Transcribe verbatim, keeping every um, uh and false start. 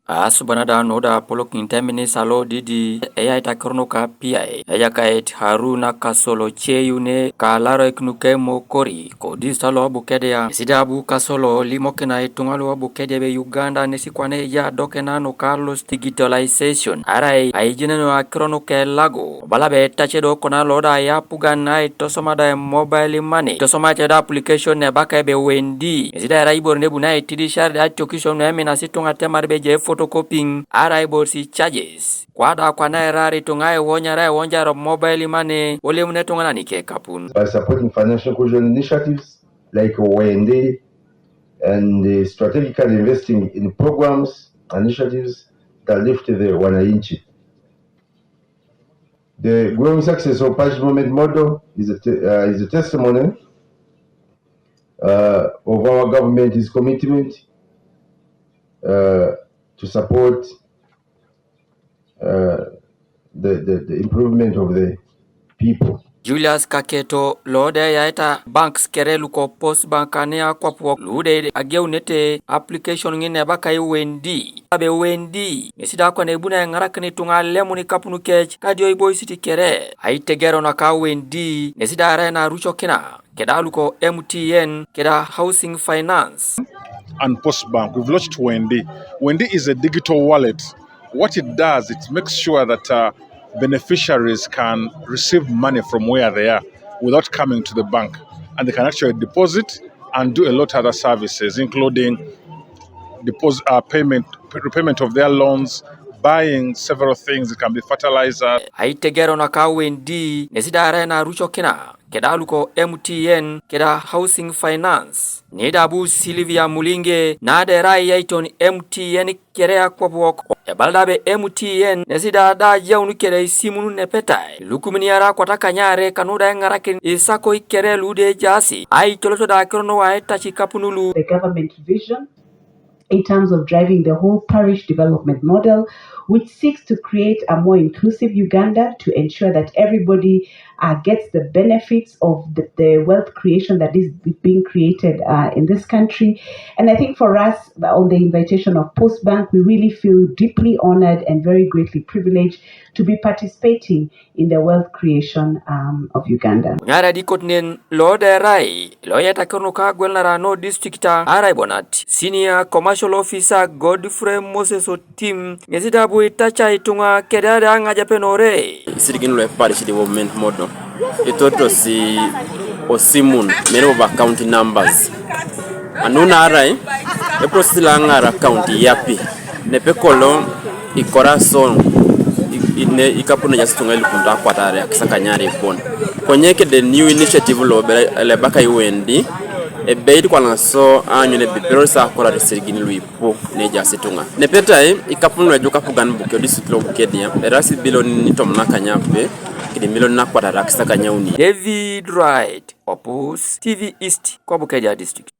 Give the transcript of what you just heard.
Asuban da nu da apolokinit eminisita lo didi eyaita akiro nuka P I, Ejakait Haruna Kasolo Cheyu ne ka alarakin nuka emokori kodis lo Bukedea. Ŋesi da abu Kasolo elimokina ituŋa lu Bukedea ebe Uganda nesi kwana eja adokena nuka lost digitalization, arai aijenenio akiro nuka elago. Kobala ebe etace do kona lo da apugan aitosoma da mobile money, itosoma ce da application ne ebakai ebe Wendi. Ŋesi da erai ibore ne ebuni aitidisiar da atiokisio nu eminasi ituŋa atemar ebe ejai photocopying, arai ibore si charges. Kwa da kwana erar ituŋa aiwonyar aiwonyar mobile money, olemun etuŋanan ikekapun. By supporting financial inclusion initiatives like Wendi and, uh, strategically investing in programs and initiatives that lift the wananchi. The growing success of Parish Development Model is a te-, uh, is a testimony, uh, of our government's commitment, uh, to support, uh, the, the, the improvement of the people. Julius Kaketo lo da eyaita banks kere luko Post Bank ane akwap wok lu da ageunete application ŋin ebakai Wendi. Ebe Wendi ŋesi da kwana ebuni aiŋarakin ituŋa alemun ikapun kec kadio iboisit kere. Aitegeero naka Wendi ŋesi da arai narucokina keda luko M T N keda Housing Finance. And Post Bank, we've launched Wendi. Wendi is a digital wallet. What it does, it makes sure that, uh, beneficiaries can receive money from where they are without coming to the bank, and they can actually deposit and do a lot of other services, including deposit, uh, payment, repayment of their loans, buying several things. It can be fertilizer. Aitegeero naka Wendi ŋesi da arai narucokina keda luko M T N keda Housing Finance. Nida abu Sylvia Mulinge na da erai eyaiton M T N kere akwap wok. Ebala da ebe M T N ŋesi da da ajaun kere isimun nepetai lukumin iare akwat akanyare kanu da aiŋarakin isakoi kere lu da ejaasi aitoloto da akiro nu aitac ikapun lu. The government vision in terms of driving the whole parish development model, which seeks to create a more inclusive Uganda to ensure that everybody, uh, gets the benefits of the, the wealth creation that is being created, uh, in this country. And I think for us, on the invitation of Post Bank, we really feel deeply honored and very greatly privileged to be participating in the wealth creation, um, of Uganda. Ŋaradi kotnen lo da erai lo eyaita akiro nuka agwelanaran o district arai bonat, Senior Commercial Officer Godfrey Moses Otim, ŋesi da abu itaca ituŋa keda da aŋajapenore. Isirigin lu eparish development model itotosi osimun mere bobo account numbers. Anu naarai eprocess lo aŋar account iyapi nepe kolo ikora so i-, ine ikapun ejaas ituŋa ilukumin akwatare akisakanyare bon. Konye kede new initiative lo bere, lo ebakai Wendi, ebeit kwana so aanyun ebe iperor sa akorar isirigin lu ipu ne ejaas ituŋa. Nepetai ikapun lu ejok apugan Bukedea, district lo Bukedea, eraas ibilionin itomon akanyape kede imilionin akwatare akisakanyare uni. David Wright, Opus T V East, ko Bukedea District.